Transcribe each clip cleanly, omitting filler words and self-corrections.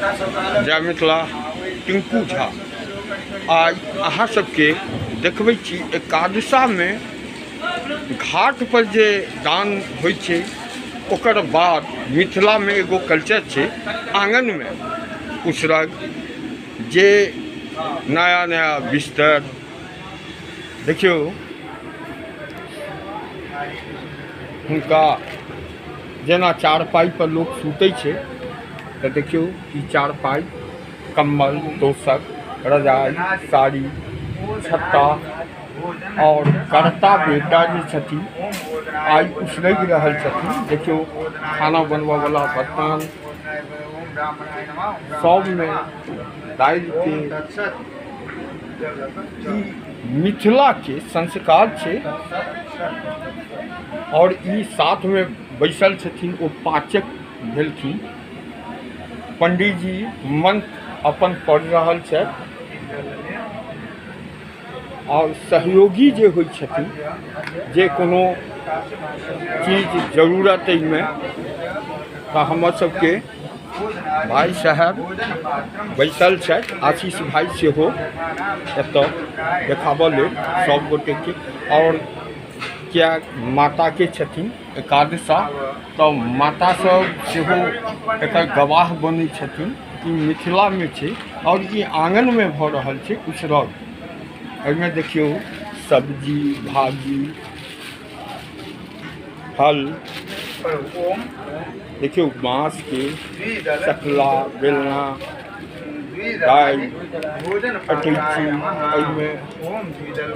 जय मिथिला। टिंकू झा आइ अहाँ सबके देखबै छी एकादशामे घाट पर जे दान होइ छै ओकर बाद मिथिलामे एगो कल्चर छै आङ्गनमे उसरग जे नया नया बिस्तर देखियौ हुनका जेना चारपाइ पर लोक सुतै छै तऽ देखियौ ई चारपाइ कम्बल तोशक रजाइ साड़ी छत्ता आओर कर्ता बेटा जे छथिन आइ उसरगि रहल छथिन। देखियौ खाना बनबऽवला बर्तन सबमे दालिके ई मिथिलाके संस्कार छै आओर ई साथमे बैसल छथिन ओ पाचक भेलखिन। पंडीजी मंत्र अपन पढ़ि रहल छथि आओर सहयोगी जे होइ छथिन जे कोनो चीज जरूरत एहिमे तऽ हमर सबके भाइ साहेब बैसल छथि, आशीष भाइ सेहो एतऽ देखाबऽ लेल सब गोटेके। आओर किया माताके छथिन एकादशा तऽ माता सब सेहो एकर गवाह बनै छथिन। ई मिथिलामे छै आओर ई आङ्गनमे भऽ रहल छै उसरग। एहिमे देखियौ सब्जी भाजी फल, देखियौ बाँसके चकला बेलना दालि अटैची, एहिमे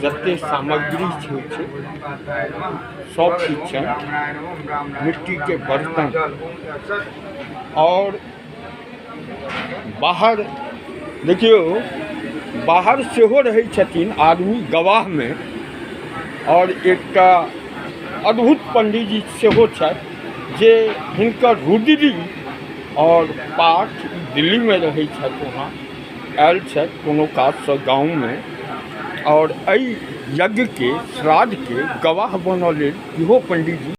जतेक सामग्री होइ छै सब किछु छै। मिट्टीके बर्तन आओर बाहर देखियौ बाहर सेहो रहै छथिन आदमी गवाहमे। आओर एकटा अद्भुत पंडीजी सेहो छथि जे हिनकर रुद्री आओर पाठ दिल्लीमे रहै छथि, वहाँ आयल छथि कोनो काजसँ गाँवमे आओर एहि यज्ञके श्राद्धके गवाह बनऽ लेल इहो पंडीजी।